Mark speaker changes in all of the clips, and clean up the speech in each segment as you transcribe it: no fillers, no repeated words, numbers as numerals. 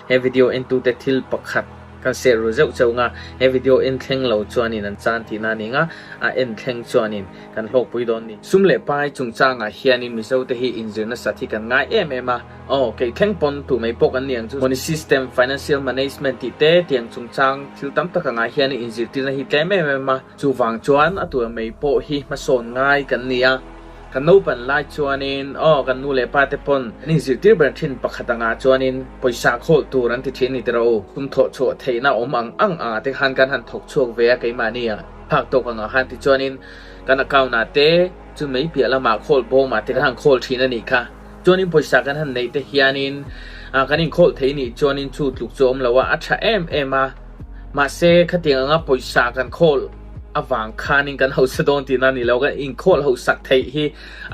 Speaker 1: He video entute thil pakhat kan share ru zeuh cheu nga, he video en thleng lo chuanin an chan tihna a ni nga, a en thleng chuanin kan hlawkpui dawn ni. Sum leh pai chungchangah hianin Mizote hi inzir nasat hi kan ngai em em a, aw kei thleng pawn tu mai pawh kan ni ang chu. Money system, financial management tih te tiang chungchang thil tam tak angah hianin inzirtirna hi tlem em em a, Chuvang chuan a tur mai pawh hi hmasawn ngai kan ni a, kan naupan lai chuanin aw kan nu leh pa te pawn an inzirtir ber thin pakhat angah chuanin pawisa khawl tur an ti thin ni tiraw u, tum thawh chhuah theihna awm ang ang angah te khan kan han thawk chhuak ve a keimahni a phak tawk angah khan tichuanin kan account ah te chu mai piah lamah khawl bawmah te kan han khawl thin a nih kha. Chuanin pawisa kan han neih te hianin kan inkhawl thei nih chuanin chu tluk chu a awm lo a, a tha em em a. Mahse, khatiang anga pawisa kan khawl avang khanin kan hausa dawn tihna a ni lo, kan inkhawl hausak theih hi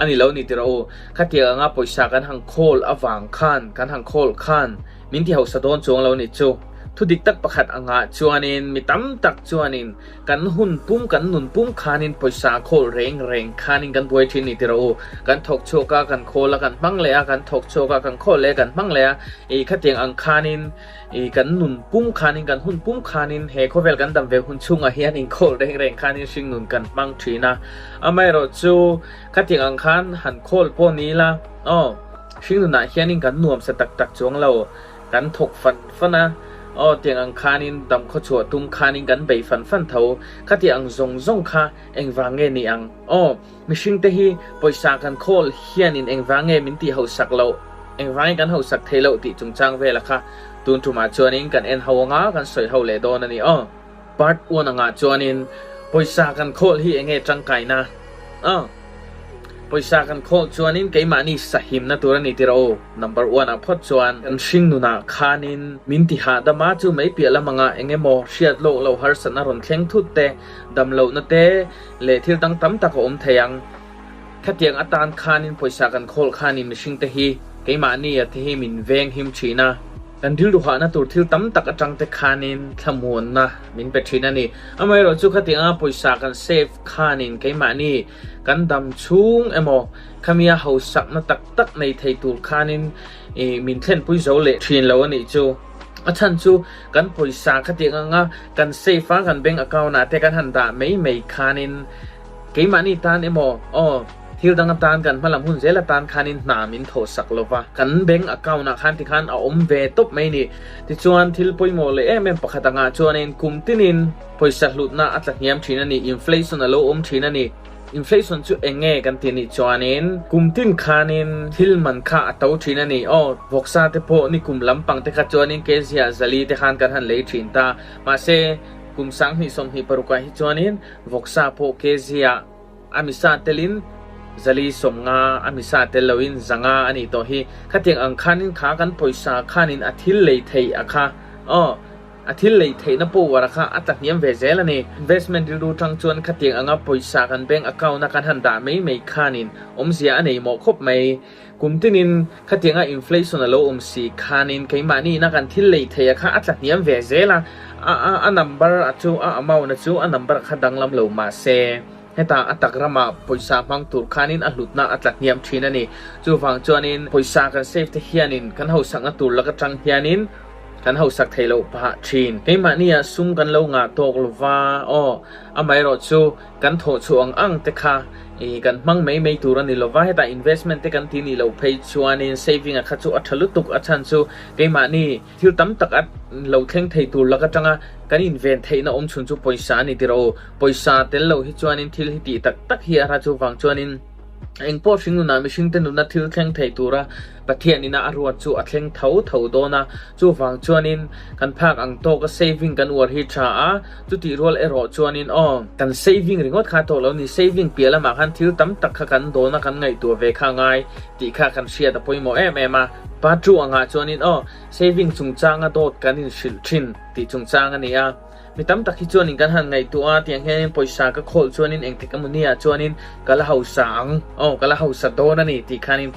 Speaker 1: a ni lo ni tiraw u. Khatiang anga pawisa kan han khawl avang khan, kan han khawl khan min ti hausa dawn chuang lo ni chu. Thu dik tak pakhat angah chuanin mi tam tak chuanin Kan hun pum, kan nun pum khanin pawisa khawl reng reng khanin kan buai thin ni tiraw u. Kan thawk chhuak a, kan khawl a, kan hmang leh a, kan thawk chhuak a, kan khawl leh a, kan hmang leh a. I khatiang ang khanin i kan nun pum khanin, kan hun pum khanin he khawvel kan dam ve hun chhungah hian inkhawl reng reng khanin hringnun kan hmang thin a. Amaherawh chu khatiang ang khan han khawl pawh ni ila aw, hringnunah hianin kan nuamsa tak tak chuang lo. Kan thawk fan fan a, aw tiang ang khanin dam khaw chhuah tum khanin kan bei fan fan tho, khati ang zawng zawng kha engvang nge ni ang? Aw, mihring te hi pawisa kan khawl hianin engvang nge min tih hausak loh, engvangin kan hausak thei loh tih chungchang vela kha tun tumah chuanin kan en ho anga kan sawi ho leh dawn a ni aw. Part one angah chuanin pawisa kan khawl hi enge tangkaina? Aw. Pawisa kan khawl chuanin keimahni sahimna tur a ni tir aw. Number one ah phawt chuan kan hring nunah khanin min ti hahdam a, chu mai piah lam anga eng emaw hriat lawk loh harsatna rawn thleng thut te, dam lohna te leh thil dang tam tak a awm thei ang. Khatiang atan khanin pawisa kan khawl khanin mihring te hi keimahni a te hi min veng him thin a. Kan rilru hahna tur thil tam tak atang te khanin thlamuanna min pe thin a ni. Amaherawh chu khatianga pawisa kan save khanin keimahni kan dam chhung emaw khamia hausakna tak tak nei thei tur khanin min thlenpui zo leh thin lo a nih chu. A chhan chu kan pawisa khatiang anga kan save a, kan bank account ah te kan han dah mai mai khanin Keimahni tan emaw, aw, thil dang atan kan hmalam hun zel atan khanin hna min thawhsak lo va, kan bank account ah khan tikhan a awm ve tawp mai ni. Tichuan, thil pawimawh leh em em pakhat angah chuanin kum tinin pawisa hlutna a tla hniam thin a ni, inflation a lo awm thin a ni. Inflation chu eng nge kan ti nih chuanin kum tin khanin thil man kha a to thin a ni. Aw, vawksa te pawh ni kum lampang te kha chuanin kezia zali te khan kan han lei thin ta. Mahse, kum 2026 ah hi chuanin Vawksa pawh kezia a misa telin zali 50 a misa tel loin 500 a nih tawh hi. Khatiang ang khanin kha kan pawisa khanin a thil lei theih a kha aw a thil lei theihna power a kha a tla hniam ve zel a ni. Investment rilru tang chuan khatiang anga pawisa kan bank account a kan han dah mai mai khanin awmzia a nei mawh khawp mai. Kum tinin khatianga inflation a lo awm si khanin keimahni ina kan thil lei theih a kha a tla hniam ve zel a, a a a number a chu a amount a chu a number kha danglam lo mahse heta a tak ramah pawisa hmang tur khanin a hlutna a tla hniam thin a ni. Chuvang chuanin pawisa kan save te hianin kan hausakna tur lak atang hianin kan hausak theih loh pah thin. Keimahni ah sum kan lo ngah tawk lova aw amaherawh chu Kan thawh chhuah ang ang te kha i kan hmang mai mai tur a ni lova, hetah investment te kan ti nih loh phei chuanin saving a kha chu a tha lutuk a chhan chu keimahni thil tam tak a lo thleng thei tur lak atanga kan inven theihna awm chhun chu pawisa a ni tiraw u. Pawisa tel loh hi chuanin thil hi tih tak tak hi a ra chuvang chuanin engpawh hring nunah mihringte nunna thil thleng thei tura Pathian ina a ruat chu a thleng tho tho dawn a, chuvang chuanin kan phak ang tawka saving kan uar hi tha a, chutih rual erawh chuanin aw, kan saving ringawt kha tawh lo ni, saving piah lamah khan thil tam tak kha kan dawn a, kan ngaihtuah ve kha ngai tih kha kan hriat a pawimawh em em a. Part two angah chuanin aw, saving chungchanga dawt kan inhrilh thin tih chungchang a ni a. Mi tam tak hi chuanin kan han ngaihtuah a, tiang hianin pawisa ka khawl chuanin engtik emaw ah chuanin ka la hausa ang, aw ka la hausa dawn a ni tih khanin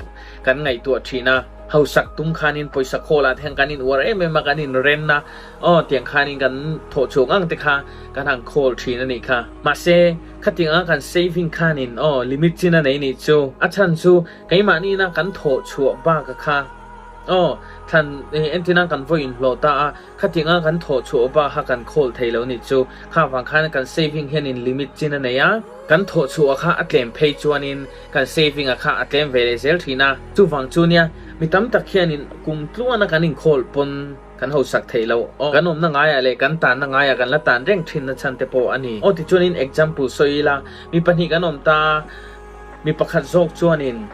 Speaker 1: kan ngaihtuah thin a. Hausak tum khanin pawisa khawl ah te hian kan in uar em em a, kan in ren a, aw tiang khanin kan thawh chhuak ang te kha kan han khawl thin a nih kha. Mahse, khatiang anga kan saving khanin aw limit chin a nei nih chu. A chhan chu keimahni ina kan thawh chhuah bak a kha. Aw, Thlan entirnan kan vawi inhlawh ta a, khatianga kan thawh chhuah bak kha kan khawl thei lo nih chu. Kha vang khan kan saving hianin limit chin a nei a, kan thawh chhuah kha a tlem phei chuanin kan saving a kha a tlem ve leh zel thin a. Chuvang chu nia, mi tam tak hianin kum tluana kan inkhawl pawn kan hausak theih loh. Aw, kan awmna ngaiah leh kan tanna ngaiah kan la tan reng thin na chhan te pawh a ni. Aw tichuanin example sawi ila, mi pahnih kan awm ta a, mi pakhat zawk chuanin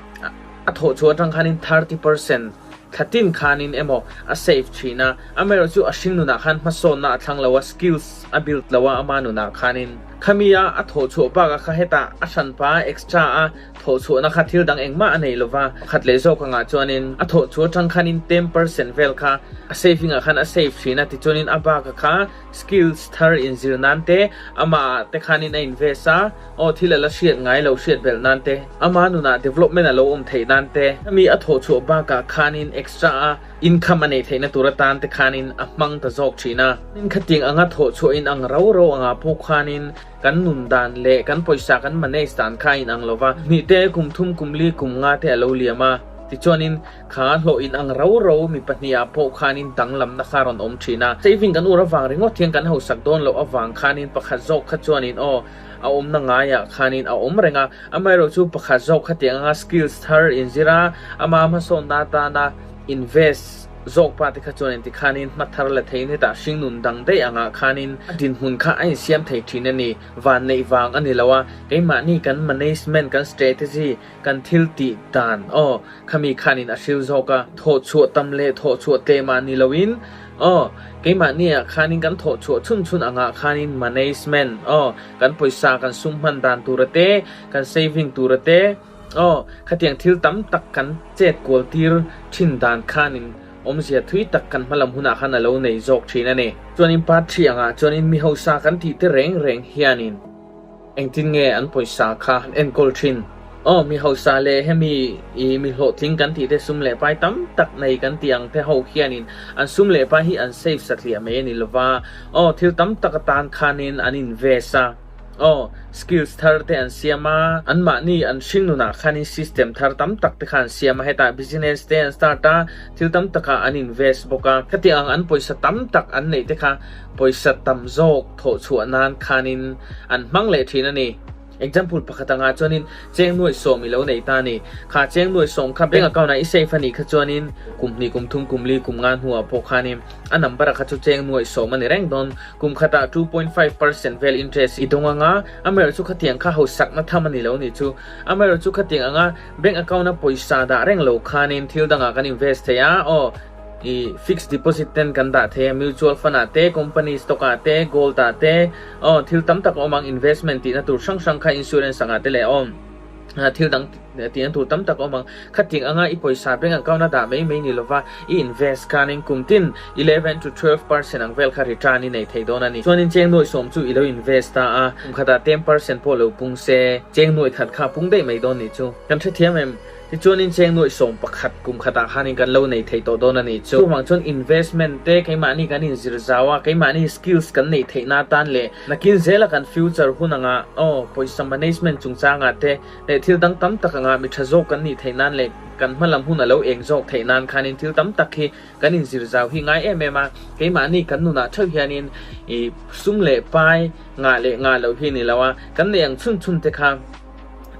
Speaker 1: a thawh chhuah atang khanin 30% thla tin khanin emaw a save thin a, amaherawhchu a hring nunah khan hmasawnna a thlang lo a, skills a build lo a ama nunah khanin. Khami a a thawh chhuah bakah kha hetah a hranpa extra a thawh chhuahna kha thil dang engmah a nei lo va, pakhat leh zawk angah chuanin a thawh chhuah atang khanin 10% vel kha a saving ah khan a save thin a, tichuanin a bakah kha skills thar inzir nan te amah ah te khanin a invest a, aw thil a la hriat ngai lo hriat belh nan te, ama nunah development a lo awm theih nan te, hemi a thawh chhuah bakah khanin extra a income a neih theihna tur atan te khanin a hmang ta zawk thin a. Tin khatiang anga thawh chhuah in ang rau rau angah pawh khanin kan nun dan leh kan pawisa kan manage dan kha a inang lo va, hnih te kum thum kum li kum nga te a lo liam a, tichuanin kha hlawh in ang rau rau mi pahnih ah pawh khanin danglamna kha a rawn awm thin a. Saving kan ur avang ringawt hian kan hausak dawn loh avang khanin pakhat zawk kha chuanin aw a awmna ngaiah khanin a awm reng a, amaherawhchu pakhat zawk khatiang anga skills thar inzir a, ama hmasawnna atana invest zawk pa te kha chuan inti khanin hma thar la theiin hetah hringnun dang daih angah khanin a dinhmun kha a insiam thei thin a ni. Van neih vang a ni lo a, keimahni kan management, kan strategy, kan thil tih dan aw khami khanin a hril zawk a, thawh chhuah tam leh thawh chhuah tlem ah ni loin aw keimahni ah khanin kan thawh chhuah chhun chhun angah khanin management aw kan pawisa kan sum hman dan tura te, kan saving tura te, Aw, khatiang thil tam tak kan chet kual tir thin dan khanin awmzia thui tak kan hmalam hunah khan a lo nei zawk thin a ni. Chuanin part thi angah chuanin mi hausa kan tih te reng reng hianin engtin nge an pawisa kha an enkawl thin? Aw, mi hausa leh hemi i mi hlawhtling kan tih te sum leh pai tam tak nei kan tih ang te ho hianin an sum leh pai hi an save satliah mai a ni lova, aw, thil tam tak atan khanin an invest a. Aw, skills thar te an siam a, anmahni an hring nunah khanin system thar tam tak te kha an siam a, hetah business te an start a, thil tam takah an invest bawk a, khatiang ang an pawisa tam tak an neih te kha pawisa tam zawk thawh chhuah nan khanin an hmang leh thin a ni. Example pakhat angah chuanin cheng nuaih sawm i lo nei ta a ni. Kha cheng nuaih sawm kha bank account ah i save a nih kha chuanin kum hnih kum thum kum li kum nga hnuah pawh khanin a number ah kha chu cheng nuaih sawm a ni reng dawn. Kum khatah 2.5% vel interest i dawng anga, amaherawh chu khatiang kha hausakna tham a ni lo nih chu. Amaherawh chu khatiang anga bank account a pawisa dah reng lo khanin thil dangah kan invest thei a, aw i fixed deposit ten kan dah thei a, mutual fund ah te, company stock ah te, gold ah te, aw thil tam tak a awm ang investment tihna tur hrang hrang kha insurance angah te leh aw. Thil dang tihna tur tam tak a awm ang. Khating anga i pawisa bank account a dah mai mai ni lova i invest khanin kum tin 11 to 12% ang vel kha return i nei thei dawn a ni. Chuanin cheng nuaih sawm chu i lo invest ta a, kum khatah 10% pawh lo pung se, cheng nuaih khat kha a pung daih mai dawn nih chu. Kan hrethiam em? Tichuanin cheng nuaih sawm pakhat kum khatah khanin kan lo nei thei tawh dawn a ni chu. Chuvang chuan investment te keimahni kan inzir zau a, keimahni skills kan neih theihna atan leh Nakin zela kan future hun anga aw pawisa management chungchangah te leh thil dang tam tak anga mi tha zawk kan nih theih nan leh kan hma lam hun a lo eng zawk theih nan khanin thil tam tak hi kan inzir zau hi ngai em em a, keimahni kan nunah theuh hianin i sum leh pai ngah leh ngah loh hi ni lo a, kan neih ang chhun chhun te kha.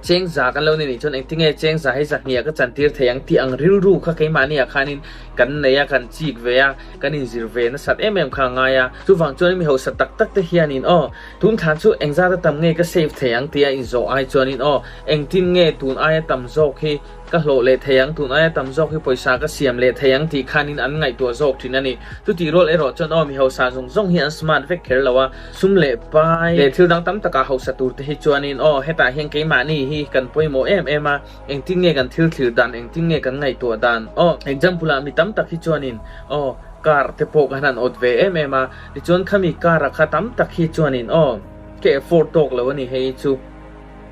Speaker 1: Cheng za kan lo ni nih chuan engtinge cheng za hi zahniah ka chantir thei ang tih ang rilru kha keimahniah khanin kan nei a, kan chik ve a, kan inzir ve nasat em em kha a ngai a. Chuvang chuan mi hausa tak tak te hianin aw tun thlan chu engzat a tam nge ka save thei ang tia inzawh ai chuanin aw engtin nge tun aia tam zawk hi ka hlawh leh thei ang, tun aia tam zawk hi pawisa ka siam leh thei ang tih khanin an ngaihtuah zawk thin a ni. Chutih rual erawh chuan aw mi hausa zawng zawng hi an smart vek kher lo a, sum leh pai leh thil dang tam takah hausa tur te hi chuanin aw hetah hian keimahni hi kan pawimawh em em a, engtin nge kan thil thlir dan, engtin nge kan ngaihtuah dan aw example ah mi tam tak hi chuanin aw car te pawh kan han awt ve em em a, tichuan khami car ah kha tam tak hi chuanin aw ka afford tawk lo a ni hei chu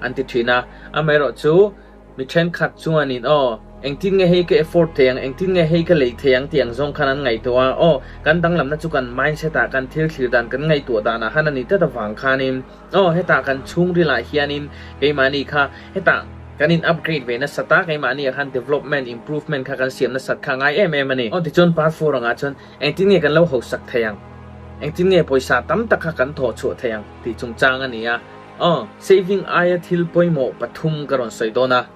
Speaker 1: an ti thin a, amaherawh chu. Mi thenkhat chuanin, Aw, engtin nge hei ka afford thei ang, engtin nge hei ka lei thei ang tih ang zawng khan an ngaihtuah a. Aw, kan danglamna chu kan mindset ah, kan thil thlir dan, kan ngaihtuah danah khan a ni tlat avang khanin, aw, hetah kan chhungrilah hianin keimahni kha hetah Kan in upgrade ve nasat a, keimahni ah khan development, improvement kha kan siam nasat kha a ngai em em a ni. Aw tichuan part 4 angah chuan engtin nge kan lo hausak thei ang? Engtin nge pawisa tam tak kha kan thawh chhuah thei ang tih chungchang a ni a. Aw, saving aia thil pawimawh pathum ka rawn sawi dawn a.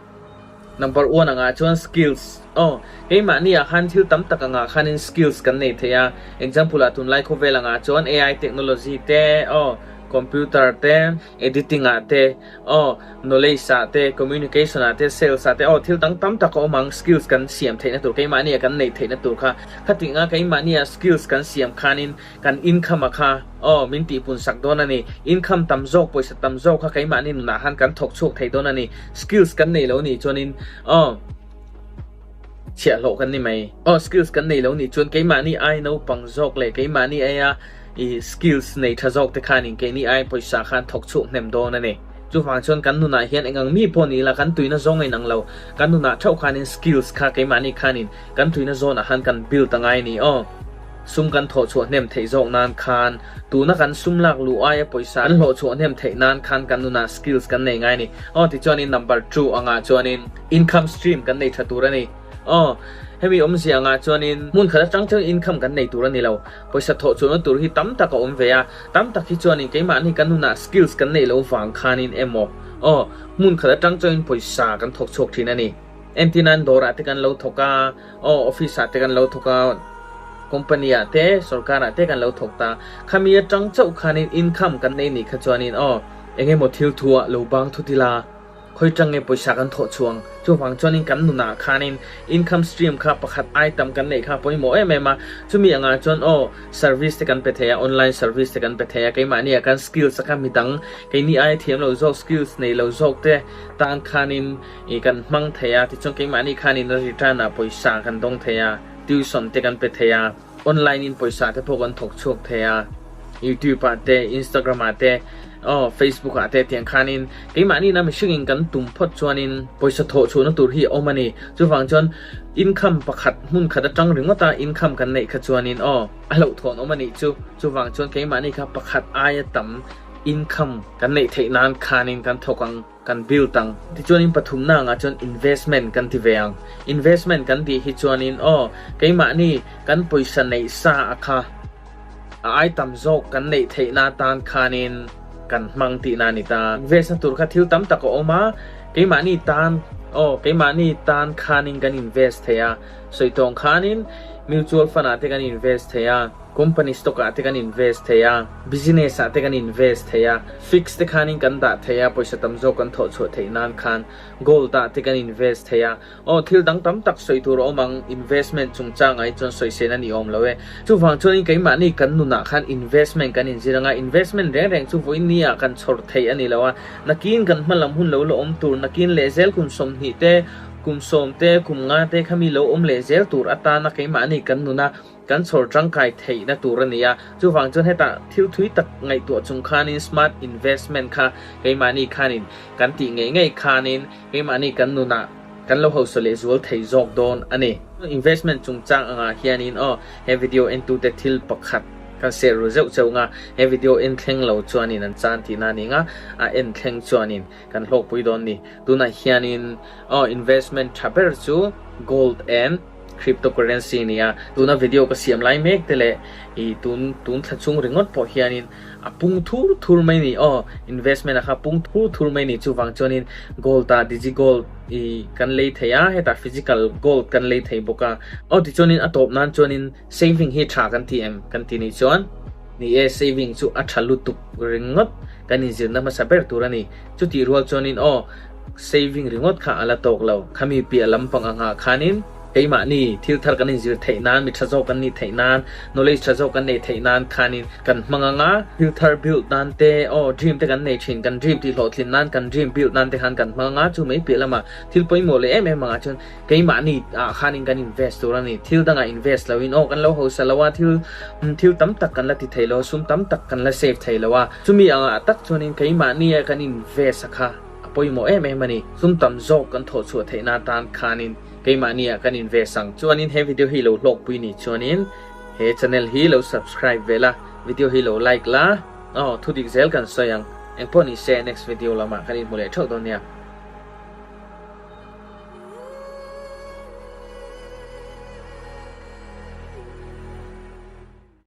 Speaker 1: Number one angah chuan skills. Aw, keimahni ah khan thil tam tak angah khanin skills kan nei thei a. Example ah tunlai khawvel angah chuan AI technology te, aw, computer te, editing ah te, aw, knowledge ah te, communication ah te, sales ah te, aw, thil dang tam tak a awm ang skills kan siam theihna tur, keimahni ah kan neih theihna tur kha. Khating a keimahni ah skills kan siam khanin Kan income a kha aw min tihpun sak dawn a ni. Income tam zawk, pawisa tam zawk kha keimahni nunah khan kan thawk chhuak thei dawn a ni. Skills kan nei lo nih chuanin aw chhiahhlawh kan ni mai. Aw skills kan nei lo nih chuan keimahni ai naupang zawk leh keimahni aia i skills nei tha zawk te khanin keini ai pawisa khan thawk chhuak hnem dawn a ni. Chuvang chuan kan nunah hian eng ang mi pawh ni ila kan tuina zawng a inang lo. Kan nunah theuh khanin skills kha keimahni khanin kan tuina zawnah khan kan build a ngai a ni aw. Sum kan thawh chhuah hnem theih zawk nan khan tuna kan sum lak luh aia pawisa kan hlawh chhuah hnem theih nan khan kan nunah skills kan nei ngai a ni. Aw tichuanin number two angah chuanin income stream kan nei tha tur a ni. Aw hemi awmzia angah chuanin hmun khat atang chuan income kan nei tur a ni lo. Pawisa thawh chhuahna tur hi tam tak a awm ve a, tam tak hi chuanin keimahni kan nunah skills kan neih loh vang khanin emaw aw hmun khat atang chuanin pawisa kan thawk chhuak thin a ni. Entirnan dawrah te kan lo thawk a, aw office ah te kan lo thawk a, company ah te, sorkar ah te kan lo thawk ta. Khami atang chauh khanin income kan nei nih kha chuanin aw eng emaw thil thu ah lo bang thut ila, khawi tang nge pawisa kan thawh chhuang. Chuvang chuanin kan nunah khanin income stream kha pakhat ai tam kan neih kha pawimawh em em a. Chumi angah chuan aw service te kan pe thei a, online service te kan pe thei a, keimahni ah khan skills a kha midang keini aia thiam lo zawk skills nei lo zawk te tan khanin I kan hmang thei a, tichuan keimahni khanin a return ah pawisa kan dawng thei a, tuition te kan pe thei a, online in pawisa te pawh kan thawk chhuak thei a, youtube ah te, instagram ah te, aw facebook ah te tiang khanin keimahni na mihring in kan tum phawt chuanin pawisa thawh chhuahna tur hi a awm a ni. Chuvang chuan income pakhat hmun khat atang ringawt a income kan neih kha chuanin aw a hlauhthawn awm a nih chu. Chuvang chuan keimahni kha pakhat aia tam income kan neih theih nan khanin kan thawk ang. Kan build ang. Tichuanin pathumna angah chuan investment kan ti ve ang. Investment kan tih hi chuanin aw, keimahni kan pawisa neih sa a kha a ai tam zawk kan neih theihna atan khanin kan hmang tihna a ni ta. Invest na tur kha thil tam tak a awm a, keimahni tan aw, keimahni tan khanin kan invest thei a. Sawi tawng khanin mutual fund ah te kan invest thei a. Company stock ah te kan invest thei a, business ah te kan invest thei a, fix te khanin kan dah thei a, pawisa tam zawk kan thawh chhuah theih nan khan gold ah te kan invest thei a, aw thil dang tam tak sawi tur a awm ang, investment chungchang ah hi chuan sawisel a ni awm lo e. Chuvang chuanin keimahni kan nunah khan investment kan inzir ang a, investment reng reng chu vawiin ni ah kan chhawr theih a ni lo a, nakin kan hma lam hun lo la awm tur, nakin lehzel kum 20 te, kum 10 te, kum 5 te kha mi lo awm lehzel tur atana keimahni kan nuna Kan chhawr tangkai theihna tur a ni a, chuvang chuan hetah thil thui tak ngaihtuah chung khanin smart investment kha keimahni khanin kan tih ngei ngei khanin keimahni kan nunah kan lo hausa leh zual thei zawk dawn a ni. Investment chungchang angah hianin aw he video entute thil pakhat kan share ru zeuh cheu nga, he video en thleng lo chuanin an chan tihna a ni nga, a en thleng chuanin kan hlawkpui dawn ni. Tunah hianin aw investment tha ber chu gold and Cryptocurrency nia tuna video ka siam lai mek te leh i tun tun thla chung ringawt pawh hianin a pung thur thur mai ni aw investment a kha pung thur thur mai ni chuvang chuanin gold ah digi gold i kan lei thei a hetah physical gold kan lei thei bawk a aw tichuanin a tawp nan chuanin saving hi tha kan ti em kan ti nih chuan ni e saving chu a tha lutuk ringawt kan inzirna hmasa ber tur a ni chutih rual chuanin aw Saving ringawt kha a la tawk lo. Khami piah lampang a nghah khanin keimahni thil thar kan inzir theih nan, mi tha zawk kan nih theih nan, knowledge tha zawk kan neih theih nan khanin kan hmang ang a, thil thar build nan te, aw dream te kan nei thin, kan dream tih hlawhtlin nan, kan dream build nan te khan kan hmang ang a, chu mai piah lamah thil pawimawh leh em em angah chuan keimahni ah khanin kan invest tur a ni. Thil dangah invest loin aw kan lo hausa lo a, thil thil tam tak kan la ti thei lo a, sum tam tak kan la save thei lo a, chumi angah tak chuanin keimahni a kan invest a kha. A pawimawh em em a ni. Sum tam zawk kan thawh chhuah theihna atan khanin keimahni ah kan invest ang. Chuanin he video hi lo hlawkpui ni chuanin he channel hi lo subscribe ve la, video hi lo like la, aw thudik zel kan sawi ang. Engpawh ni se next video lamah kan inhmu leh theuh dawn nia.